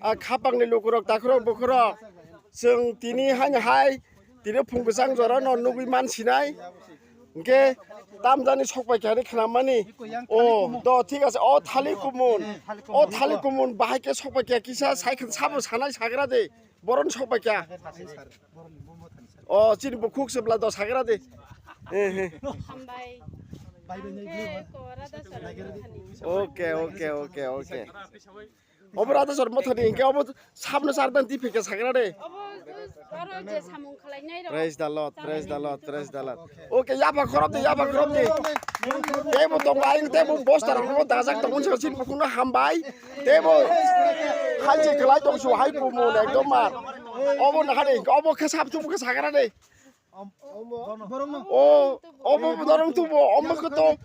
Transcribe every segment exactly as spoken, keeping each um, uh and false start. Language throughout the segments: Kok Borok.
A khapangni lukurok, takhurok, bukhurok, chwng tini haino hai, tini phung kwchang jorano nugwi mansinai. Hwnkhe tamjani sokpaikha hinwi khnamani. O, do, thik ase. O thali kumun. O thali kumun bahai khe sokpaikha kisa sai khn sabo sanai sagra de. Boroni sokpaikha. O chini bukhuk se bla do sagra de. Eh, eh. Hambai. Ang khe ko Radha Sor Mothani. Okay, okay, okay, okay. Obo Radha Sor Mothani hwnkhe obo sabno sardan tiphika sagra de. Obo aro je samung khlainai rok. Praise the Lord, praise the Lord, praise the Lord. Okay, yapha khorop de, yapha khorop de. Tebo tongo, ayang tebo bosta rok dajak tongo, chini bukhukno hambai. Tebo hai je khlai tong su hai kumun ekdom mar. Obo naha de, obo khe sab tubu khe sagra de. O, obo dorong tubo, omo khe to,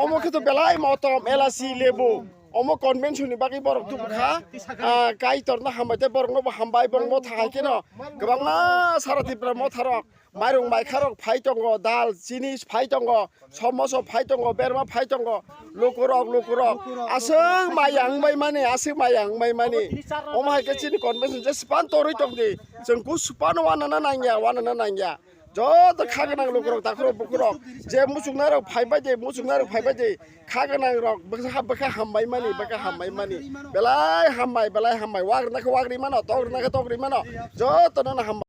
omo khe to belai motom, elasi, lebu. Omo convention ni bagwi borok tubu kha. Ah, Kaitor no hambai tei borok no bo hambai, bong motha hai kheno kwbangma sara Tripura motha rok, mairung maikha rok phai tongo, dal, chini phai tongo, somoso phai tongo, berma phai tongo, lukurok, lukurok. Aswk maya wngbai mani, aswk maya wngbai mani. Omo hai khe chini convention je span torwi tong di. Chwng ku span wanana nangya, wanana nangya. Joto kha gwnang lukurok, takhurok, bukhurok, je muchungnai rok phaibai de, muchungnai rok phaibai de, kha gwnang rok bwkha, bwkha hambai mani, bwkha hambai mani, belai hambai, belai hambai, wak rwna khe wak ri mano, tok rwna khe tok ri mano, joto no hambai.